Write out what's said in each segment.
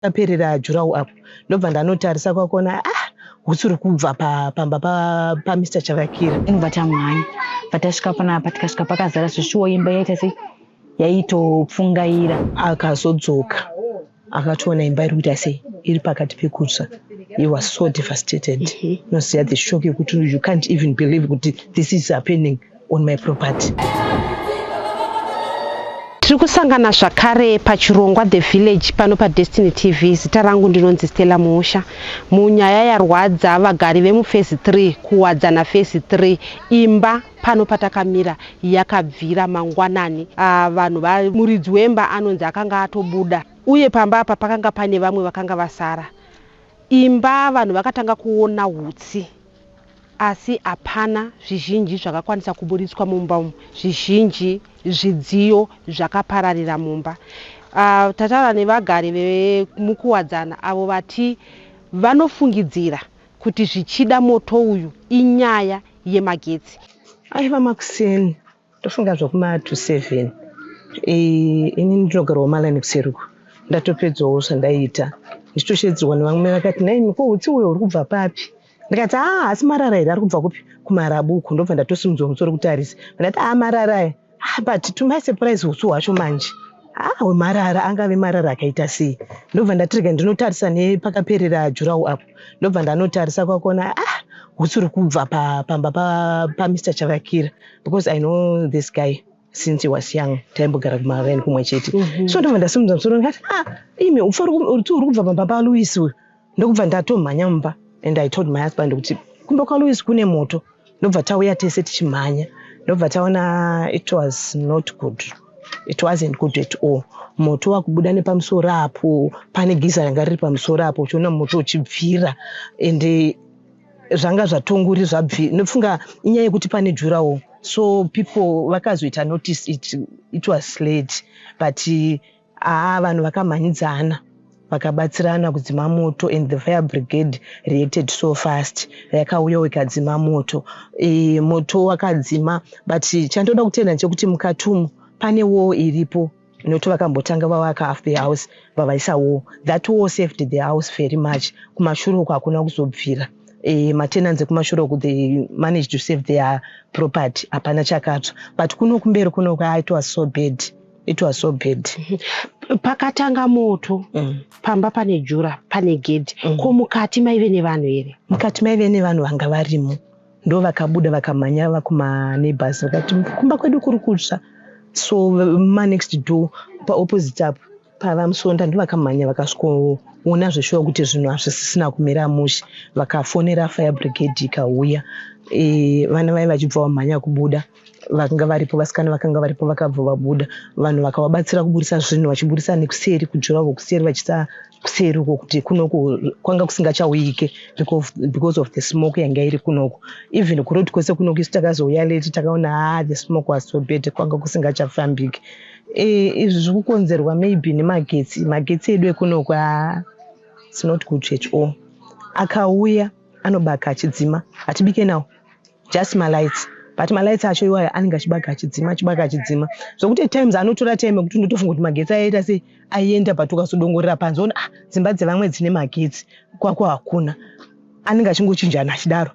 Perera durawall apo, ndobva ndanotarisa kwakuona, ah, hutsi uri kubva pamba paMr Chavakira. Inobva tamhanya, bva tasvika panapa, tikasvika pakazara zvishuwo. Imba yaita sei? Yaitopfungaira. Akazodzoka akatoona imba iri kuita sei, iri pakati pekutsva. He was so devastated. Noziva the shock yekuti you can't even believe kuti this is happening on my property. Tiri kusangana zvakare pachirongwa The Village pano paDestiny TV. Zita rangu ndinonzi Stella Muusha. Munyaya yarwadza vagari vemuphase 3 Kuwadzana phase 3, imba pano patakamira yakabvira mangwanani. Vanhu muridzi wemba anonzi akanga atobuda, uye pamba apa pakanga pane vamwe vakanga vasara. Imba vanhu vakatanga kuona hutsi, asi hapana zvizhinji zvakakwanisa kuburitswa mumba umu. Zvizhinji zvidziyo zvakapararira mumba. Tataura nevagari vemuKuwadzana avo vati vanofungidzira kuti zvichida moto uyu inyaya yemagetsi. Aiva makuseni, tofunga zvokuma to 7. Ini ndinogarawo malaini kuseruku. Ndatopedzawo zvandaiita, ndichitoshedzerwa nevamwe. Vakati, "Nhaimi, ko hutsi uyo uri kubva papi?" Ndikati, "Aa, asi marara here? Ari kubva kupi?" Kumarabuku. Ndobva ndatosimudzwa musoro kutarisa. Ndati, "Aa, marara aya." Ah, but to my surprise, hutsi hwacho manje, ah, wemarara angave marara akaita sei? Ndobva ndatirega ndinotarisa nepakaperera durawall apo. Ndobva ndanotarisa kwakuona, ah, hutsi uri kubva pamba paMr Chavakira, because I know this guy since he was young. Taimbogara kumaraini kumwe chete. So ndobva ndasimudza musoro, ndikati, "Ah, imi, hutsi uri kubva pamba paLouis uyu." Ndokubva ndatomhanya mumba and I told my husband kuti kumba kwaLouis kune moto. Ndobva tauya tese tichimhanya, ndobva taona it was not good, it wasn't good at all. Moto wakubuda nepamusoro apo, pane geyser ranga riri pamusoro apo, uchiona moto uchibvira, ende zvanga zvatonguri zvabvi. Nofunga inyaya yekuti pane durawall, so people vakazoita notice it was late, but haa, vanhu vakamhanyidzana, vakabatsirana kudzima moto, and the fire brigade reacted so fast. Yakauyawo ikadzima moto. Moto wakadzima, but chandoda kutenda ndechekuti mukati umu pane wall iripo, nokuti vakambotanga vavaka half the house, vavaisa wall. That wall saved the house very much. Kumashure uku hakuna kuzobvira. Matenants ekumashure uku, they managed to save their property, hapana chakatsva, but kuno kumberi kunoku, it was so bad, it was so bad. Pakatanga moto, pamba pane jura, pane gedhi. Ko mukati maive nevanhu here? Mukati maive nevanhu vanga varimo. Ndo vakabuda, vakamhanya vakumaneighbors, vakati kumba kwedu kuri kutsva. So manext door, paopposite apo pavaMusonda, ndo vakamhanya vakasvikoona zveshuwa kuti zvinhu hazvisisina kumira mushe. Vakafonera fire brigade, ikauya. Vana vai vachibva vamhanya kubuda, vakanga varipo, vasikana vakanga varipo vakabva vabuda. Vanhu vakavabatsira kuburisa zvinhu, vachiburisa nekuseri kudurawall kuseri, vachiisa kuseri uko, kuti kunoku kwanga kusingachauyike because of the smoke yanga iri kunoku. Even kuroad kwese kunoku, isu takazouya late, takaona, ah, the smoke was so bad, kwanga kusingachafambiki. Izvi zviri kukonzerwa maybe nemagetsi. Magetsi edu ekunoku, ah, it's not good at all. Akauya anobaka achidzima, hatibike nawo, just malights, but malights acho iwayo anenge achibaka achidzima, achibaka achidzima, zvokuti at times anotora time yekuti ndotofunga kuti magetsi aiita sei, aienda, but ukazodongorera panze ona, ah, dzimba dzevamwe dzine magetsi, kwako hakuna. Anenge achingochinjana achidaro.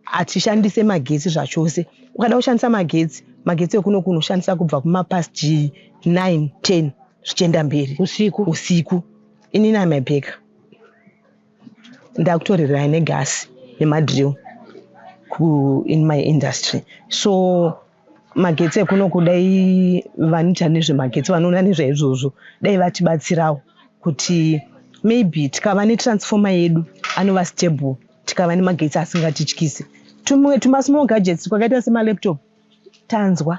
Hatishandise magetsi zvachose. Ukada kushandisa magetsi, magetsi ekunoku unoshandisa kubva kumapast 9, 10 zvichienda mberi. Usiku? Usiku. Inini am a baker, ndakutorerera negasi nemadrill in my industry. So magetsi ekunoku, dai vanoita nezvemagetsi, vanoona nezvaizvozvo, dai vatibatsirawo kuti maybe tikava netransformer yedu anova stable, tikava nemagetsi asingatityisi. Tumwe tumasmall gadgets kwakaita semalaptop, tanzwa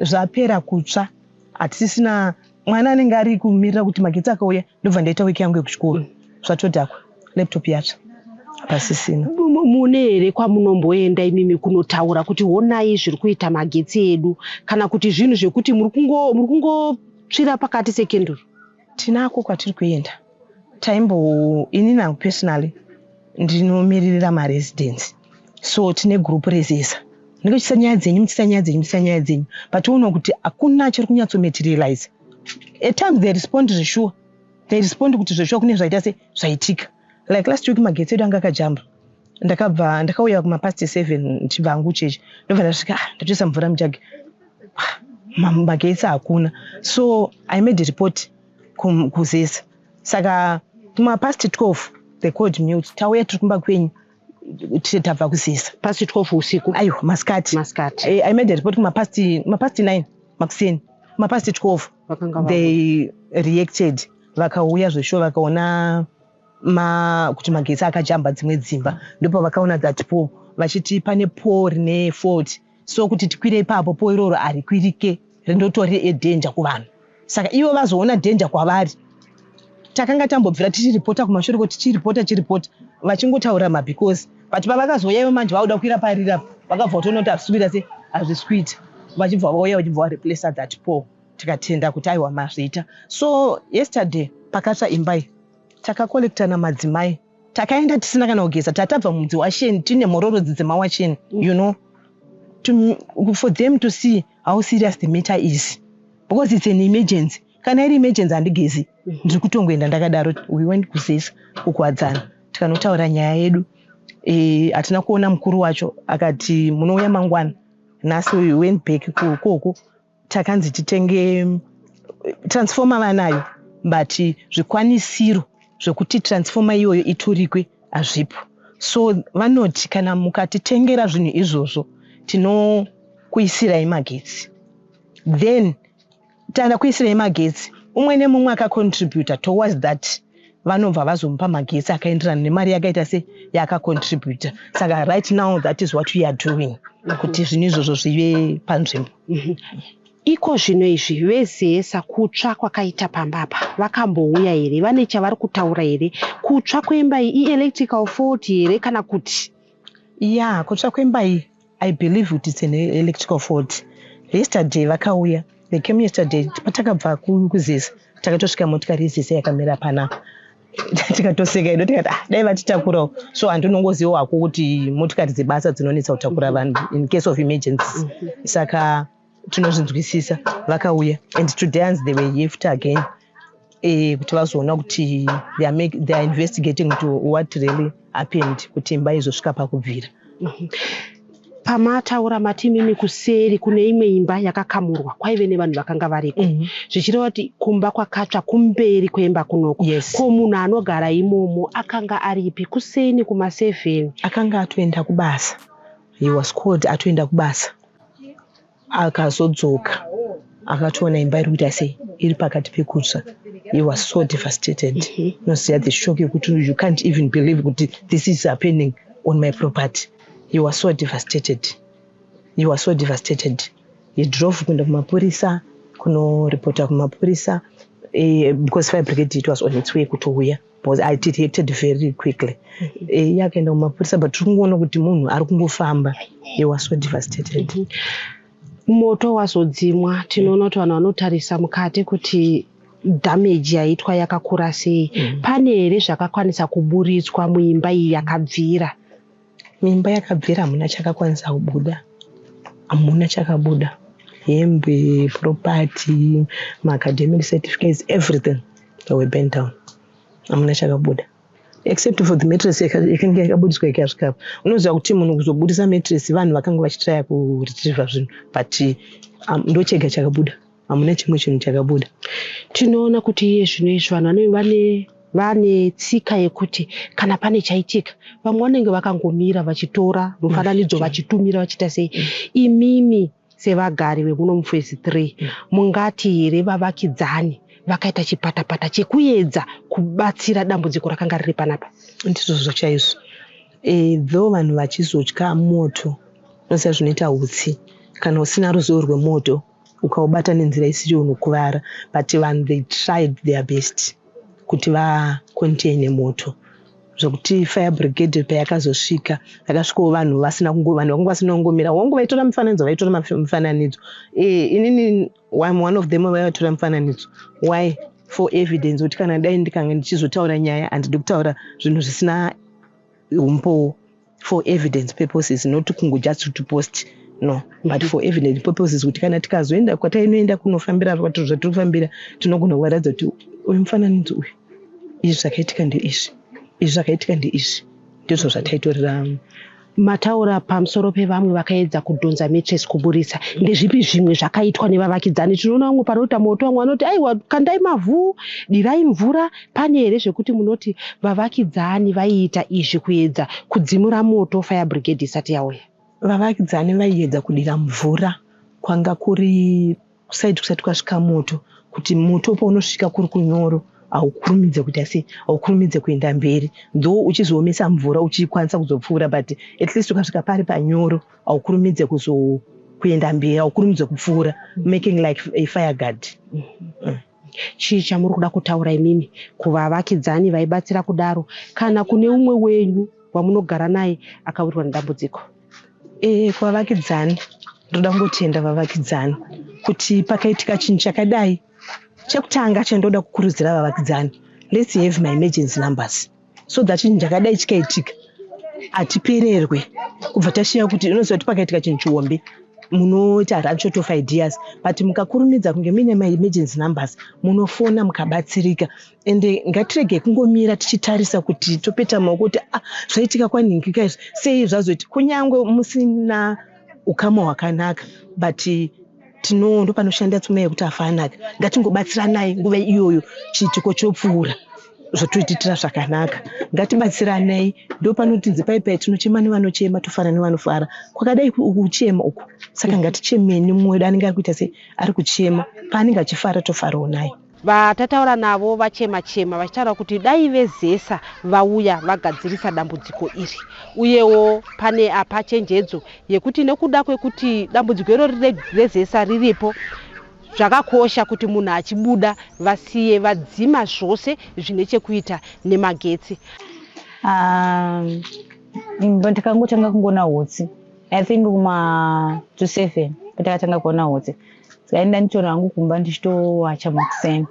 zvapera kutsva, hatisisina. Mwana anenge ari kumirira kuti magetsi akauya ndobva ndaita weki yangu yekuchikoro, zvatodhakwa, laptop yatsva, pasisina. Mune here kwamunomboenda imimi kunotaura kuti honai zviri kuita magetsi edu, kana kuti zvinhu zvekuti muri kungotsvira pakati sekenduru? Tinako kwatiri kuenda. Taimbo, inini hangu personally ndinomiririra maresidents, so tine group reZESA. Ndinge nyaya dzenyu, muchisa nyaya dzenyu, muchisa nyaya dzenyu, but unoona kuti hakuna chiri kunyatsomaterialize. At times they respond zvesure. They respond kuti zveshuwa kune zvaita se zvaitika. Like last week magetsi edu anga akajamba. Ndakabva ndakauya kumapast 7 ndichibva hangu chechi, ndobva ndasvika, ah, ndatoisa mvura mujagi. Ah, magetsi hakuna. So I made a report kuZESA. Saka kumapast 12 they called me kuti tauya, tiri kumba kwenyu, tabva kuZESA. Past 12 usiku? Aiwa, masikati. Masikati. I made a report kumapast 9 makuseni. Kumapast 12 vakanga they reacted, vakauya zveshuwa, vakaona kuti magetsi akajamba dzimwe dzimba. Ndopavakaona that pole, vachiti pane pole rine fault, so kuti tikwire ipapo, pole iroro harikwirike, rindotori danger kuvanhu. Saka ivo vazoona danger kwavari. Takanga tambobvira tichiripota kumashure ko, tichiripota, tichiripota, vachingotaura mabecause, but pavakazouya ivo manje vauda kukwira parira, vakabva kutoona kuti hazvisi kuita se hazvisi kuita. Vachibva vauya, vachibva vareplaca that pole. Tikatenda kuti aiwa, mazviita. So yesterday pakatsva imba iyi, takakolektana madzimai, takaenda tisina kana kugeza, tatabva mumudzi washeni, tine mhororodzi dzemawasheni, for them to see how serious the matter is, because it's an emergency. Kana iri emergency handigezi, ndiri kutongoenda ndakadaro. We went kuZESA kuKuwadzana, tikanotaura nyaya yedu. Hatina kuona mukuru wacho, akati munouya mangwana. Nhasi we went back koko, takanzi titenge transformer. Vanayo, but zvikwanisiro zvekuti transformer iyoyo iturikwe hazvipo. So vanoti kana mukatitengera zvinhu izvozvo, tinokuisirai magetsi. Then tanda kuisirai magetsi, umwe nemumwe akacontributa towards that, vanobva vazomupa magetsi akaenderana nemari yakaita se yaakacontributa. Saka right now that is what we are doing, kuti zvinhu izvozvo zvive panzvimbo. Iko zvino izvi veZESA, kutsva kwakaita pamba apa, vakambouya here? Vane chavari kutaura here? Kutsva kwemba iyi ielectrical fault here kana kuti? Ya, kutsva kwemba iyi, I believe kuti it's an electrical fault. Yesterday vakauya, they came yesterday. Patakabva kuZESA, takatosvika motikari yeZESA yakamira panapa. Tikatoseka ido, tikati, "Ah, dai vatitakurawo." So handinongozivawo hako kuti motikari dzebasa dzinonetsa kutakura vanhu in case of emergencies, saka tinozvinzwisisa. Vakauya, and today hanzi they were here futi again, kuti vazoona kuti they are investigating to what really happened kuti imba izosvika pakubvira. Pamataura mati mimi kuseri kune imwe imba yakakamurwa kwaive nevanhu vakanga variko, zvichireva kuti kumba kwakatsva kumberi kwemba kunoko? Yes. Ko munhu anogara imomo akanga aripi kuseni kuma7? Akanga atoenda kubasa. He was called atoenda kubasa. Akazodzoka, akatoona imba iri kuita sei, iri pakati pekutsva. He was so devastated. Unoziva the shock yekuti you can't even believe kuti this is happening on my property. He was so devastated, he was so devastated. He drove kuenda kumapurisa, kunoripota kumapurisa, because fire brigade, it was on its way kutouya, because I reacted very quickly. Iye akaenda kumapurisa, but tiri kungoona kuti munhu ari kungofamba. He was so devastated. Moto wazodzimwa, tinoona kuti vanhu vanotarisa mukati kuti damage yaitwa yakakura sei. Pane here zvakakwanisa kuburitswa muimba iyi yakabvira? Mimba yakabvira hamuna chakakwanisa kubuda, hamuna chakabuda. Hembe, property, maacademic certificates, everything, they were burnt down. Hamuna chakabuda except for the mattress yakanga yakabudiswa ikasvika. Unoziva kuti munhu kuzobudisa mattress, vanhu vakanga vachitraya kuretrieva zvinhu, but ndochega chakabuda, hamuna chimwe chinhu chakabuda. Tinoona kuti iye zvino izvi vanhu vane tsika yekuti kana pane chaitika, vamwe vanenge vakangomira vachitora mufananidzo, vachitumira, vachiita sei. Imimi sevagari vemuno muphase 3, mungati here vavakidzani vakaita chipatapata chekuedza kubatsira dambudziko rakanga riri panapa? Ndizvozvo chaizvo. Though vanhu vachizotya moto, unoziva zvinoita utsi, kana usina ruzivo rwemoto ukaubata nenzira isiriyo unokuvara, but vanhu, they tried their best kuti vacontaine moto, zvokuti fire brigade payakazosvika, yakasvikawo vanhu vasina, vanhu vakanga vasina kungomira. Hongu, vaitora mifananidzo, vaitora mifananidzo. Inini I'm one of them vaivatora mifananidzo. Why? For evidence, kuti kana dai ndikanga ndichizotaura nyaya, handidi kutaura zvinhu zvisina umbowo. For evidence purposes, not kungo just to post, no, but for evidence purposes, kuti kana tikazoenda kwatainoenda kunofambira zvatiri kufambira, tinogona kuvaratidza kuti uyu mufananidzo uyu. Izvi zvakaitika ndeizvi, izvi zvakaitika ndeizvi, ndizvo zvataitorera. Mataura pamusoro pevamwe vakaedza kudhonza mattress kuburitsa. Ndezvipi zvimwe zvakaitwa nevavakidzani? Tinoona vamwe panoita moto, vamwe vanoti aiwa, kandai mavhu, dirai mvura. Pane here zvekuti munoti vavakidzani vaiita izvi kuedza kudzimura moto fire brigade isati yauya? Vavakidzani vaiedza kudira mvura kwanga kuri kuside kusati kwasvika moto, kuti moto paunosvika kuri kunyoro haukurumidze kuita sei, haukurumidze kuenda mberi, though uchizoomesa mvura uchikwanisa kuzopfuura, but at least ukasvika pari panyoro haukurumidze kuzo kuenda mberi, haukurumidze kupfuura, making like a fire guard. Chii chamuri kuda kutaura imimi kuvavakidzani vaibatsira kudaro, kana kune umwe wenyu wamunogara naye akawirwa nedambudziko? Kuvavakidzani ndoda kungotenda vavakidzani kuti pakaitika chinhu chakadai, chekutanga chandoda kukurudzira vavakidzani, let's have my emergency numbers so that chinhu chakadai chikaitika hatipererwe kubva tashiya kuti unoziva kuti pakaitika chinhu chihombe munoita run short of ideas, but mukakurumidza kunge muine maemergency numbers munofona mukabatsirika. Ende ngatiregei kungomira tichitarisa kuti topeta maoko kuti ah, zvaitika kwanhingika izvi, sei zvazoiti, kunyange musina ukama hwakanaka, but tino ndopanoshanda tsuma yekuti afanaka, ngatingobatsiranai nguva iyoyo chiitiko chopfuura zvotoititira zvakanaka. Ngatibatsiranai, ndo panotinzi pai tinochema nevanochema, tofara nevanofara. Kwakadai kuchema uku, saka ngatichemeni mumwe wedu anenge ari kuita sei, ari kuchema, paanenge achifara tofarawo naye. Vatataura navo vachema chema vachitaura kuti dai veZESA vauya vagadzirisa dambudziko iri. Uyewo pane apa chenjedzo yekuti nekuda kwekuti dambudziko irori reZESA riripo, zvakakosha kuti munhu achibuda vasiye vadzima zvose zvine chekuita nemagetsi. Ndakangotanga kungoona hutsi, I think kuma to 7 patakatanga kuona hutsi. Saka enda ndichiona hangu kumba ndichitowacha makuseni.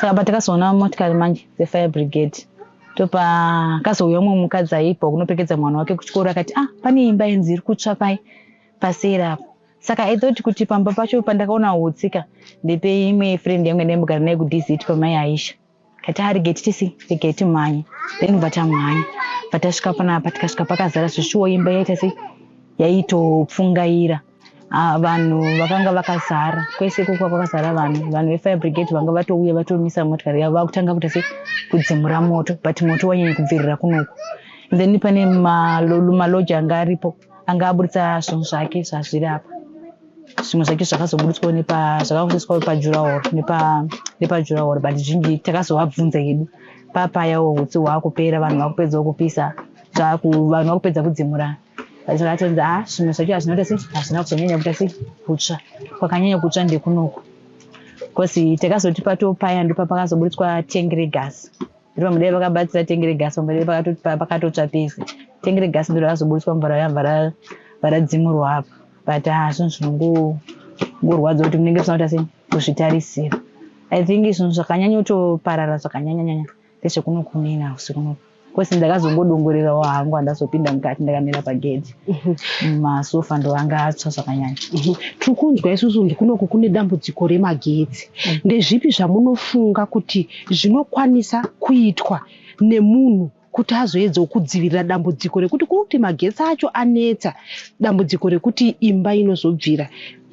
Saka patakazoona motikari manje dzefire brigade, topa kazouya umwe mukadzi aibva kunopekedza mwana wake kuchikoro, akati, "Ah, pane imba yenzi iri kutsva pai paseri apo." Saka I thought kuti pamba pacho pandakaona hutsika ndepe imwe friend yangu yandaimbogara naye kuDZ pamai Aisha. Kati, "Ah, regai titisi, regai timhanye." Then bva tamhanya, bva tasvika panapa, tikasvika pakazara zvishuwo. Imba yaita sei, yaitopfungaira. Ah, vanhu vakanga vakazara kwese ikoko, kwakazara vanhu. Vanhu vefire brigade vanga vatouya, vatomisa motikari yavo, vakutanga kuita sei, kudzimura moto, but moto wanyanya kubvirira kunoku. Then pane maloja anga aripo, anga aburitsa zvinhu zvake zvazviri apa. Zvimwe zvake zvakazoburitswawo zvakazoiswawo padurawall, nepadurawall, but zvinji takazovabvunza hedu papayawo hutsi hwaakupera, vanhu vakupedzawo kupisa, vanhu vakupedza kudzimura. Vakatonzi, "A, zvimwe zvacho hazvina kuita sei, hazvina kuzonyanya kuita sei, kutsva. Kwakanyanya kutsva ndekunoku." Because takazoti patopaya ndopapakazoburitswa tengi regasi. Ndiro pamwe dai vakabatsira tengi regasi, pamwe dai pakatotsva pese. Tengi regasi ndiro rakazoburitswa mvura yabva radzimurwa apa. But ah, zvinhu zvinongorwadza kuti munenge musina kuita sei, kuzvitarisira. I think zvinhu zvakanyanyotoparara zvakanyanyanyanya ndezvekunokumina house kunoku, because ndakazongodongorerawo hangu, handazopinda mukati, ndakamira pagedhi. Masofa ndo anga atsva zvakanyanya. Tiri kunzwa isusu kuti kunoku kune dambudziko remagetsi. Ndezvipi zvamunofunga kuti zvinokwanisa kuitwa nemunhu kuti azoedzawo kudzivirira dambudziko rekuti kuri kuti magetsi acho anetsa, dambudziko rekuti imba inozobvira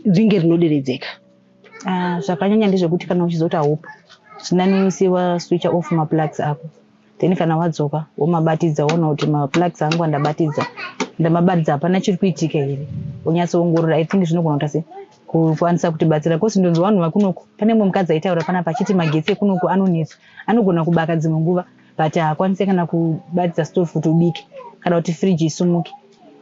ringe rinoderedzeka? Ah, zvakanyanya ndezvekuti kana uchizoti haupo, zvinanisiwa switch off maplugs ako, then kana wadzoka womabatidza, woona kuti maplugs angu andabatidza, ndamabatidza, hapana chiri kuitika here, wonyatsoongorora. I think zvinogona kuita sei, kukwanisa kutibatsira, because ndonzwa vanhu vakunoku, pane mumwe mukadzi aitaura panapa achiti magetsi ekunoku anonetsa, anogona kubaka dzimwe nguva, but haakwanisi kana kubatidza stove kuti ubike kana kuti firiji isumuke,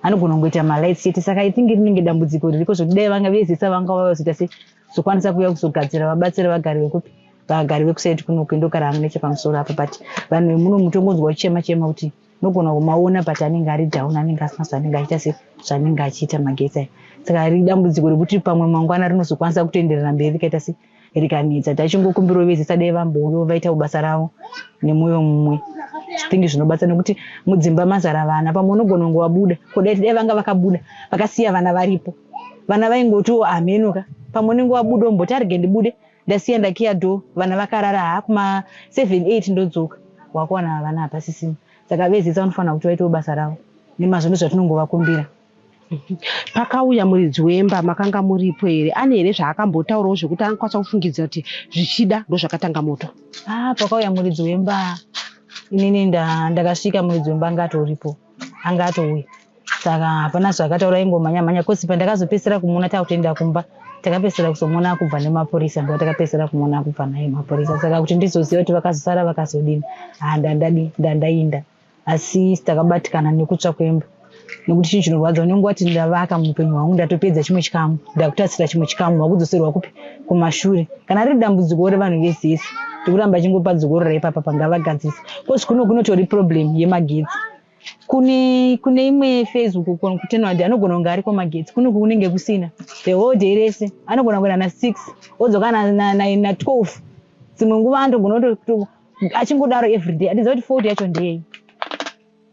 anogona kungoita malights chete. Saka I think rinenge dambudziko ririko zvokuti dai vanga veZESA vanga vazoita sei, zokwanisa kuuya kuzogadzira, vabatsira vagari vekupi, vagari vekusaidi kunoku. Indogara hangu nechepamusoro apa, but vanhu vemuno mutongonzwa kuchema chema kuti unogona kumaona, but anenge ari down, anenge asina zvaanenge achiita se zvaanenge achiita magetsi aya. Saka riri dambudziko rekuti pamwe mangwana rinozokwanisa kutoenderera mberi rikaita se rikanetsa. Tachingokumbirawo veZESA dai vambouyawo vaitawo basa ravo nemwoyo mumwe. Think zvinobatsira nekuti mudzimba mazara vana, pamwe unogona kunge wabuda kodai dai vanga vakabuda vakasiya vana varipo, vana vaingotiwo hamenoka. Pamwe unenge wabuda umboti arege ndibude, ndasiya ndakiya door, vana vakarara, ha, kuma 7 8 ndodzoka. Wakuwana vana hapasisina. Saka veZESA vanofanira kuti vaitewo basa ravo nemazvo ndozvatinongovakumbira. Pakauya muridzi wemba makanga muripo here? Ane here zvaakambotaurawo zvekuti anokwanisa kufungidzira kuti zvichida ndozvakatanga moto? Ah, pakauya muridzi wemba inini ndakasvika muridzi wemba anga atoripo, anga atouya. Saka hapana zvaakataura aingomhanya mhanya kosi pandakazopedzisira kumuona takutoenda kumba takapedzisira kuzomuona akubva nemapurisa ndo takapedzisira kumuona akubva naye mapurisa saka kuti ndizoziva kuti vakazosara vakazodini ah, ndandadi ndandainda asi takabatikana nekutsva kwemba nekuti chinhu chinorwadza unenge wati ndavaka muupenyu hwangu ndatopedza chimwe chikamu ndakutarisira chimwe chikamu wakudzoserwa kupi kumashure kana riri dambudziko revanhu veZESA ndikuramba achingopa dzokorora ipapa pangavagadzirisa kozi kuno kunotori problem yemagetsi kune kune imwe phase uku kuTenwadi anogona kunge ariko magetsi kuno kunenge kusina the whole day rese anogona kuenda na6 odzoka na12 dzimwe nguva anogona achingodaro everyday hatiziva kuti fault yacho ndeyei.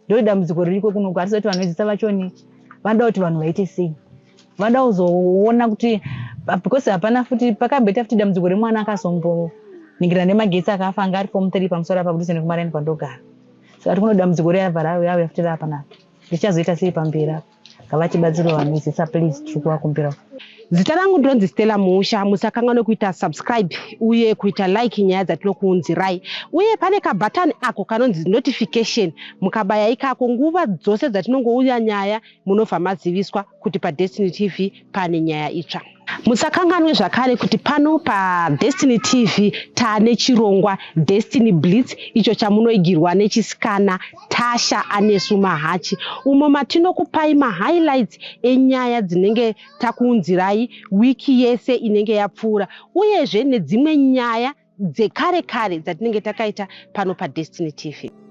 Ndo dambudziko ririko kunoku hatiziva kuti vanhu veZESA vachoni vanoda kuti vanhu vaite sei. Vanoda kuzoona kuti because hapana futi pakamboita futi dambudziko remwana akazomboningira nemagetsi akafa anga ari form 3 pamusoro apa kudhuze nekumaraini kwandogara. Saka tikuno dambudziko riyabva rauya futi raapanapa. Richazoita sei pamberi apa? Ngavatibatsire vanhu veZESA please tiri kuvakumbira. Zita rangu ndinonzi Stella Musha. Musakanganwe kuita subscribe uye kuita like nyaya dzatinokuunzirai. Uye pane kabhatani ako kanonzi notification. Mukabaya ikako nguva dzose dzatinongouya nyaya munobva maziviswa kuti paDestiny TV pane nyaya itsva. Musakanganwe zvakare kuti pano paDestiny TV taane chirongwa Destiny Blitz icho chamunoigirwa nechisikana Tasha Anesu Mahachi umo matinokupai mahighlights enyaya dzinenge takuunzirai wiki yese inenge yapfuura uyezve nedzimwe nyaya dzekare kare dzatinenge takaita pano paDestiny TV.